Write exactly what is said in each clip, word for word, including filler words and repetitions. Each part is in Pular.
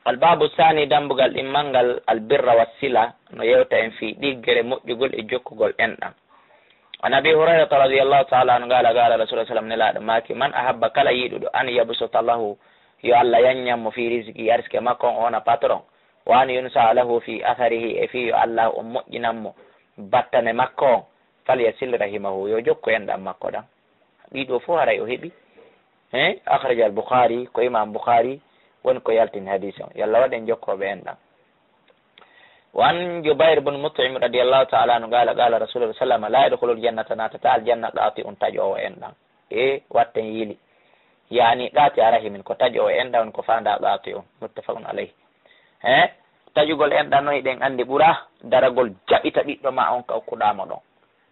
Al babu sani, dambugal ɗimmal ngal, al birra wa sila, no yewta en fii ɗiggere moƴƴugol e jokkugol enɗan. An Abi Hurayrata radiyallahu ta'ala anhu qala, qala Rasulullah sallam, Nelaaɗo maaki, man ahabba, kala yiɗuɗo, an yabsuta lahu, yo Allah yanñan mo, fi rizqi, arsike makko on, o wona patron, wa an yunsa lahu fi atharihi, e fii yo Allah on moƴƴinan mo battane makko on, falyasil rahimahu, yo jokku enɗan makko ɗan. Ɗiɗo fof haray o heɓi. He, akhraja al Bukhari, ko Imam Bukhari woni ko yaltini hadis on. Yo Allah waɗ en jokkooɓe enɗan. Wa an Jubayr bin Mut'im radiyallahu ta'ala anhu qala, qala Rasulullah sallam, la yadkhulul jannata, naatata aljanna, qati'un, taƴoowo enɗan. E watten yili. Yaani qati'a rahimin, ko taƴoowo enɗan woni ko faandaa qati'un. Muttafaqun alayhi. He, taƴugol enɗan non hiɗen anndi ɓura daragol jaɓita ɓiɗɗo ma on ka okkuɗaa mo ɗon.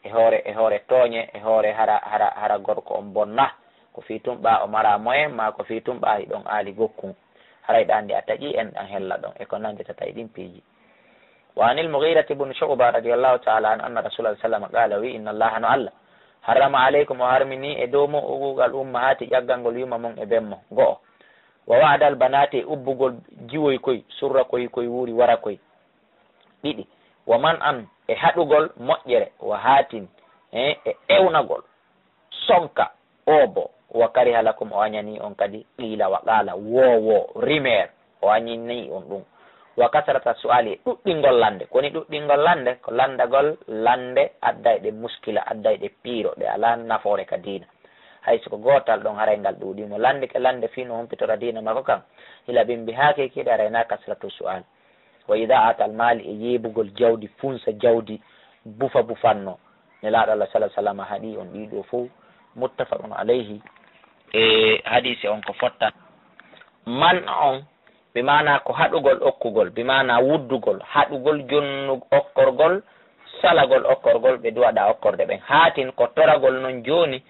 E hoore, e hoore tooñe, e hoore hara, hara, hara gorko on bonna. Ko fii tun ɓaa o maraa moyen, maa ko fii tun ɓaa hiɗon aali gokkun. Haray ɗa anndi a taƴii enɗan hella ɗon, e ko nannditata e ɗin piiji. Wa anil Mughirati bun Shu'ba radiyallahu ta'ala anhu anna Rasulallah sallam qala, wi, inna Allaha, no Allah, harrama alaykum, o harmini e dow mon, uquqal ummahati, ƴaggangol yumma mon e ben mon, go'o. Wa wa'dal banati, e ubbugol jiwoy koy, surra koy, koy wuuri wara koy. Ɗiɗi, wa man an, e haɗugol moƴƴere, wa hatin, e, e ewnagol, sonka, oobo, wa kariha lakum, o añanii on kadi, qiila wa qaala, woo woo, rimeer, o añanii on ɗum. Wa kasrata su'aali, e ɗuɗɗingol lande. Ko woni ɗuɗɗingol lande? Ko landagol lande addayɗe muskila, addayɗe piiro, ɗe alaa nafoore ka diina. Hay so ko gootal ɗon, haray ngal ɗuuɗii. Mo landike lande fii no humpitora diina makko kan, hila bimbi haa kiikiiɗe, haray na kasratu su'aal. Wa ida'atal maali, e yeebugol jawdi, funsa jawdi, bufa bufanno. Nelaaɗo Allah sallallahu alaihi wasallam haɗi on ɗii ɗoo fow. Muttafaqun alayhi. E hadiisi on ko fotta. Man on, bi maanaa ko haɗugol okkugol, bi maanaa wuddugol, haɗugol, jonnu okkorgol, salagol okkorgol, ɓe duwaɗaa okkorde ɓen. Haatin ko toragol non jooni,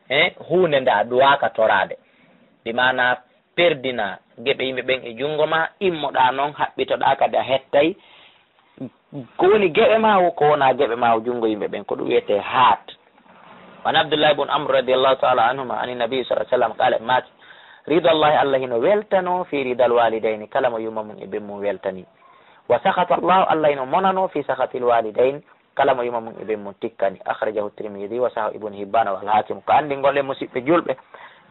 e huunde nde a duwaaka toraade. Bi maanaa perdinaa geɓe yimɓe ɓen e junngo maa, immoɗaa non, haɓɓitoɗaa kadi a hettay ko woni geɓe maa, ko wonaa geɓe maa, junngo yimɓe ɓen, ko ɗum wiyetee haat. Wa an Abdullahi bun Amr radiyallahu ta'ala anhuma, ani Nabi sallallahu alaihi wasallam, qala, maaki, ridallahi, Allah hino weltanoo, fi ridal walidayni, kala mo yumma mum e ben mum weltanii. Wa sakhata Allah, Allah hino monanoo, fi sakhatil walidayn, kala mo yumma mum e ben mum tikkani. Akhrajahu Tirmidhi wa sahahu Ibn Hibban wal Hakim. Ko anndingol e musiɓɓe julɓe,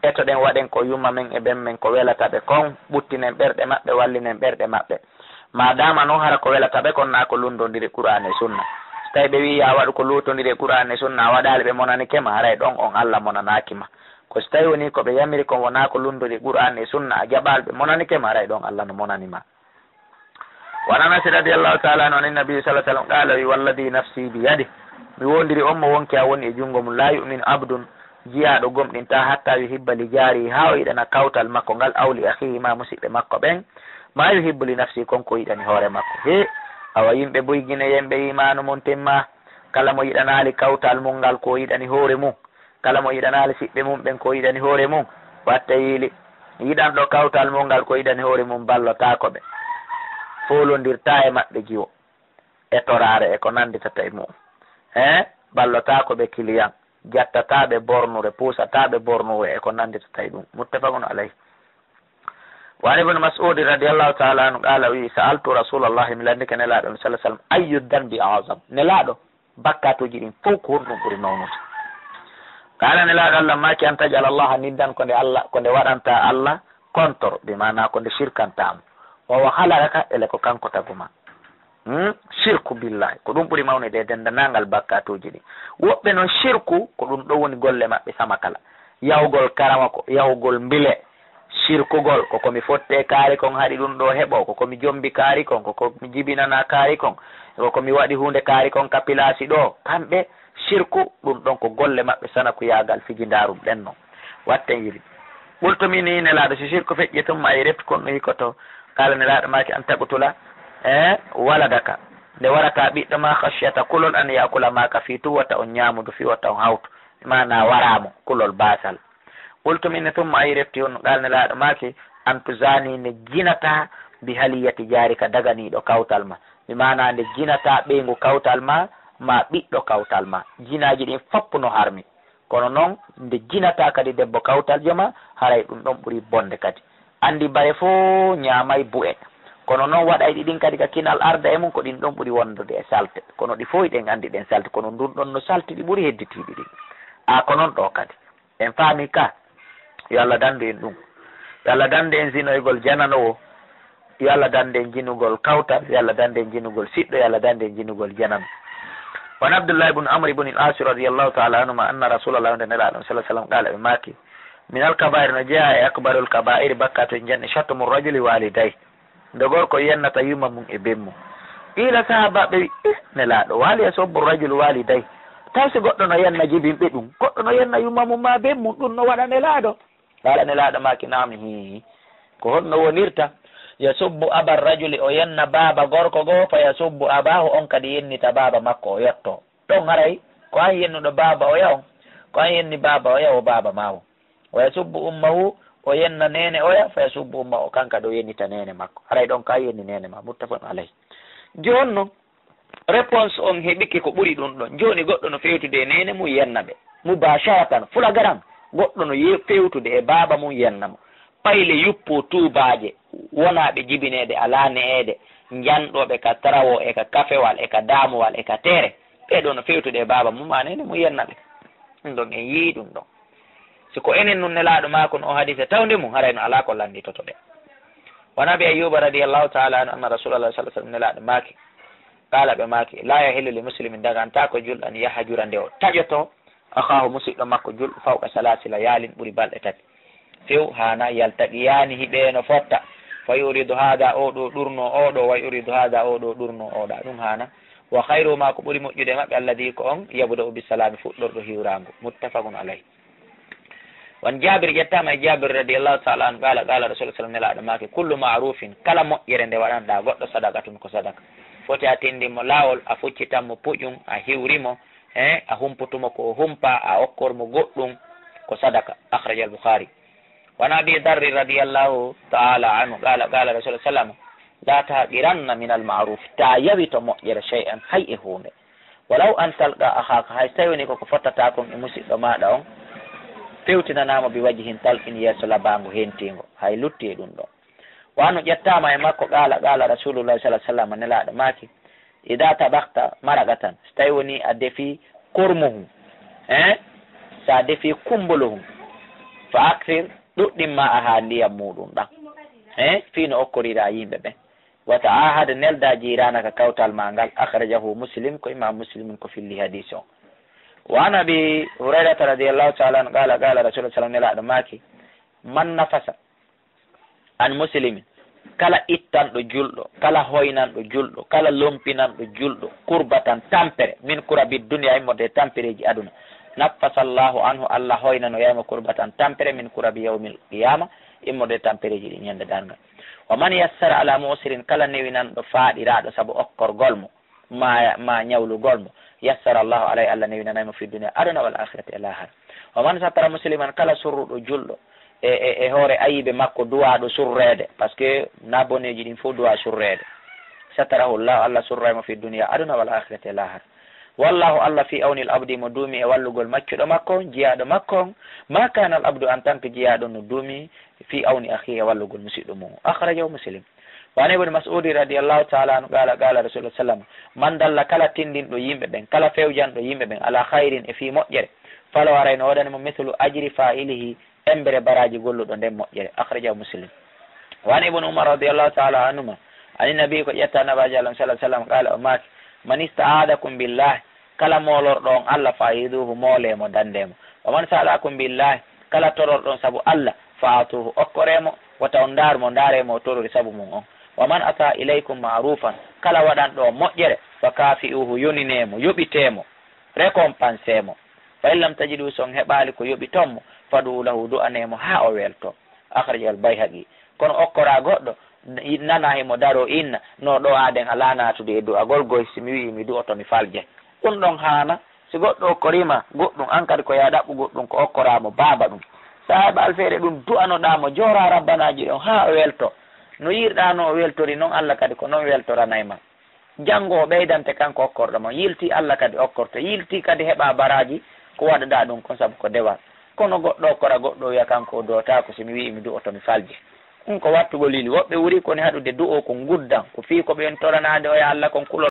etoɗen, waɗen ko yumma men e ben men ko welata ɓe kon, ɓuttinen ɓerɗe maɓɓe, wallinen ɓerɗe maɓɓe. Maadaama non hara ko welata ɓe kon naa ko lunndondiri Qur'aana e Sunna. So tawii ɓe wi'i yo a waɗu ko luutondiri e Qur'aana e Sunna, a waɗaali ɓe monanike ma, haray ɗon on Allah monanaaki ma. Ko so tawii wonii ko ɓe yamiri kon wonaa ko lunndondiri Qur'aana e Sunna, a jaɓaali ɓe monanike ma, haray ɗon Allah no monani ma. Wa an Anas radiyallahu ta'ala anhu, an Nabi sallallahu alaihi wasallam qala, wi, walladhi nafsi bi yadihi, mi wondiri on mo wonki an woni e junngo mum, la yu'minu abdun, jiyaaɗo gomɗintaa, hatta yuhibba li jaarihi, haa o yiɗana kawtal makko ngal, aw li akhihi, maa musiɓɓe makko ɓen, maa yuhibbu li nafsihi, kon ko o yiɗani hoore makko. He, awa yimɓe buy Gine, yimɓe iimaanu mum timmaa, kala mo yiɗanaali kawtal mum ngal ko o yiɗani hoore mum, kala mo yiɗanaali siɓɓe mum ɓen ko o yiɗani hoore mum, watta yiili. Yiɗanɗo kawtal mum ngal ko o yiɗani hoore mum, ballotaako ɓe. Foolondirtaa e maɓɓe jiwo e toraare e ko nannditata e mu'un. He, ballotaako ɓe kiliyan, jattataa ɓe bornure, puusataa ɓe bornure e ko nannditata e ɗum. Muttafaqun alayhi. Wa an Ibn Mas'ud radiyallahu ta'ala anhu qala, wi, sa'altu Rasulallahi, mi landike Nelaaɗo sallallahu alaihi wasallam, ayyu dhanbi a'zam? Nelaaɗo, bakkaatuuji ɗin fow ko honɗun ɓuri mawnude? Qala, Nelaaɗo Allah maaki, an taj'ala Allaha niddan, ko nde Allah, ko nde waɗanta Allah kontor, bi maanaa ko nde shirkanta mo. Wa huwa khalaqaka, ele ko kanko tagu ma. Hmm? Shirku billahi, ko ɗum ɓuri mawnude e denndaangal bakkaatuuji ɗin. Woɓɓe non shirku, ko ɗum ɗon woni golle maɓɓe sama kala. Yahugol karamoko, yahugol mbile, shirkugol, ko ko mi fotte kaari kon haɗi ɗum ɗoo heɓo, ko ko mi jombi kaari kon, ko ko mi jibinana kaari kon, ko ko mi waɗi huunde kaari kon ka pilaasi ɗoo. Kamɓe, shirku, ɗum ɗon ko golle maɓɓe sanakuyaagal fijindaaru ɓen non. Watten yili. Qultu, min ni Nelaaɗo, si shirku feƴƴi, tumma ay refti kon no hikoto. Qala, Nelaaɗo maaki, an taqtula, e, waladaka. Nde warata ɓiɗɗo ma, khashyata, kulol, an ya'kula, maaka, fii tun wota on ñaamudu, fii wota on hawtu. Maanaa waraamo, kulol baasal. Qultu, min ni, tumma ay refti on, qala, Nelaaɗo maaki, an tuzani, nde jinataa, bi haliyati jaarika, daganiiɗo kawtal ma. Bi maanaa nde jinataa ɓeyngu kawtal ma, maa ɓiɗɗo kawtal ma. Jinaaji ɗin fow no harmi. Kono non, nde jinataa kadi debbo kawtaljo ma, haray ɗum ɗon ɓuri bonde kadi. Anndi bare fow ñaamay bu'e. Kono non waɗayɗi ɗin kadi ka kinal arda e mun, ko ɗin ɗon ɓuri wondude e salte. Kono ɗi fow hiɗen anndi ɗen salte, kono ndun ɗon no salti ɗi ɓuri hedditiiɗi ɗin. A ko non ɗoo kadi. En faami ka? Yo Allah dandu en ɗum. Yo Allah dandu en zinoygol janano wo. Yo Allah dandu en jinugol kawtal. Yo Allah dandu en jinugol siɗɗo. Yo Allah dandu en jinugol janano. وعن عبد الله بن عمرو بن العاص رضي الله تعالى عنهما أن رسول الله, nde Nelaaɗo on, صلى الله عليه وسلم, قال, ɓe maaki, من الكبائر, no jeyaa e أكبر الكبائر, bakkaatu en janɗi, شتم الرجل والديه. Nde gorko yennata yumma mum e ben mum. Qiila, sahaabaaɓe wi, eh, Nelaaɗo, وهل يسب الرجل والديه؟ Taw si goɗɗo no yenna jibinɓe ɗum? Goɗɗo no yenna yumma mum maa ben mum, ɗum no waɗa Nelaaɗo? Qaala, Nelaaɗo maaki, نعم, hii. Ko honno wonirta? يسب أبا الرجل, o yenna baaba gorko goo, فيسب أباه, on kadi yennita baaba makko, o yotto. Ɗon haray ko an yennuɗo baaba oya on, ko an yenni baaba oya, wo baaba maa woo. ويسب أمه, o yenna neene oya, فيسب أمه, kan kadi o yennita neene makko. Haray ɗon ko an yenni neene maa. متفق عليه. Jooni non, réponse on heɓike ko ɓuri ɗum ɗon. Jooni goɗɗo no fewtude e neene mum yenna ɓe. مباشرة, fulagaran, goɗɗo no ye-, fewtude e baaba mum yenna mo. Payle yuppoo tuubaaje, wonaa ɓe jibineede alaa ne'eede, njanɗooɓe ka tarawoo e ka kafewal e ka daamowal e ka teere. Ɓee ɗoo no fewtude e baaba mum maa neene mum yenna ɓe. Ɗum ɗon en yi'ii ɗum ɗon. Si ko enen nun Nelaaɗo maakun oo hadiise tawde mum, haray no alaa ko lannditotoɗen. وعن أبي أيوب رضي الله تعالى عنه أن رسول الله صلى الله عليه وسلم, Nelaaɗo maaki, قال, ɓe maaki, لا يحل لمسلم, dagantaako julɗo, أن يهجر, nde o taƴoto, أخاه, musiɗɗo makko julɗo, فوق ثلاث ليال, ɓuri balɗe tati. Few haana, يلتقيان, hiɓe no fotta. فيعرض هذا, oo ɗoo ɗurnoo oo ɗoo, ويعرض هذا, oo ɗoo ɗurnoo oo ɗaa. Ɗum haana. وخيرهما, ko ɓuri moƴƴude e maɓɓe, الذي, ko on, يبدأ بالسلام, fuɗɗorɗo hiwraango. متفق عليه. وعن جابر, ƴettaama e Jaabir رضي الله تعالى عنه, قال, قال رسول الله صلى الله عليه وسلم, Nelaaɗo maaki, كل معروف, kala moƴƴere nde waɗanɗaa goɗɗo, صدقة, ko sadaka. Foti a tinndin mo laawol, a fuccitan mo puƴum, a hiwri mo, eh, a humputu mo ko o humpaa, a okkor mo goɗɗum, ko sadaka. أخرجه البخاري. وعن أبي ذر رضي الله تعالى عنه قال، قال رسول الله صلى الله عليه وسلم، لا تحقرن من المعروف, taa yawito moƴƴere, شيئا, hay e huunde. ولو أن تلقى أخاك, hay so tawii wonii ko ko fottataa kon e musiɗɗo maaɗa on, fewtinanaa mo, بوجه طلق, yeeso labaango hentiingo, hay lutti e ɗum ɗon. Wa no ƴettaama e makko, قال، قال رسول الله صلى الله عليه وسلم, Nelaaɗo maaki, إذا طبخت مرقة, so tawii wonii a defii kormuhu, eh, so a defii kumbulohu, فأكثر, ɗuɗɗin ماءها, ndiyam muuɗum ɗam, eh, fii no okkoriraa yimɓe ɓen. وتعاهد, neldaa جيرانك, kawtal maa ngal. أخرجه مسلم, ko Imaam Muslim ko filli hadiis on. وعن أبي هريرة رضي الله تعالى عنه قال، قال رسول الله صلى الله عليه وسلم, Nelaaɗo maaki, من نفس عن مسلم, kala ittanɗo julɗo, kala hoynanɗo julɗo, kala lompinanɗo julɗo, كربة, tampere, من كرب الدنيا, immorde e tampereeji aduna, نفس الله عنه, Alla hoynanoyay mo, كربة, tampere, من كرب يوم القيامة, immorde e tampereeji ɗin ñande darngal. ومن يسر على معسر, kala newinanɗo faaɗiraaɗo sabu okkorgol mo, maa, maa ñawlugol mo, يسر الله عليه, Alla newinanay mo, في الدنيا, aduna, والآخرة, e laahara. ومن ستر مسلما, kala surruɗo julɗo e, e, e hoore ayibe makko duwaaɗo surreede, parce que na boneeji ɗin fow duwaa surreede. ستره الله, Alla surray mo, في الدنيا, aduna, والآخرة, e laahara. والله, Alla, في عون العبد, mo duumi e wallugol maccuɗo makko on, jiyaaɗo makko on, ما كان العبد, en tant que jiyaaɗo no duumi, في عون أخيه, e wallugol musiɗɗo mum. أخرجه مسلم. وعن ابن مسعود رضي الله تعالى عنه قال، قال رسول الله صلى الله عليه وسلم، من دل, kala tindinɗo yimɓe ɓen, kala fewjanɗo yimɓe ɓen, على خير, e fii moƴƴere, فله, haray no woodani mo, مثل أجر فاعله, embere baraaji golluɗo nden moƴƴere. أخرجه مسلم. وعن ابن عمر رضي الله تعالى عنهما عن النبي, ko ƴetta Nabaajo Alla on, صلى الله عليه وسلم، قال, o maaki, من استعاذكم بالله, kala moolorɗo on Alla, فأعيذوه, moolee mo, dandee mo. ومن سألكم بالله, kala tororɗo on sabu Alla, فأعطوه, okkoree mo, wota on ndaaru mo, ndaaree mo o torori sabu mun on. ومن أساء إليكم معروفا, kala waɗanɗo on moƴƴere, فكافئوه, yoninee mo, yoɓitee mo, récompensé mo. فإن لم تجدوا, si on heɓaali ko yoɓiton mo, فادعوا له, du'anee mo haa o weltoo. أخرجه البيهقي. Kono okkoraa goɗɗo, nana himo daroo inna, no ɗoo aaden alaa naatude e du'agol goy, si mi wi'ii mi du'oto mi falje. Ɗum ɗon haana, si goɗɗo okkorii ma goɗɗum, an kadi ko yaa ɗaɓɓu goɗɗum ko okkoraa mo baaba ɗum. Saabe alfeere ɗum du'anoɗaa mo, jooraa rabbanaaji ɗon haa o weltoo. No yi'irɗaa no o weltori non, Alla kadi ko non weltoranay ma. Janngo o ɓeydante kanko okkorɗo ma, yiltii Alla kadi okkorto, yiltii kadi heɓaa baraaji ko waɗaɗaa ɗum kon sabu ko dewal. Kono goɗɗo okkora goɗɗo wi'a kanko o du'otaako, si mi wi'ii mi du'oto mi falje. Ɗun ko wattugol yili. Woɓɓe wuri ko ni haɗude du'o ko nguddan, ko fii ko ɓen toranaade oya Alla kon kulol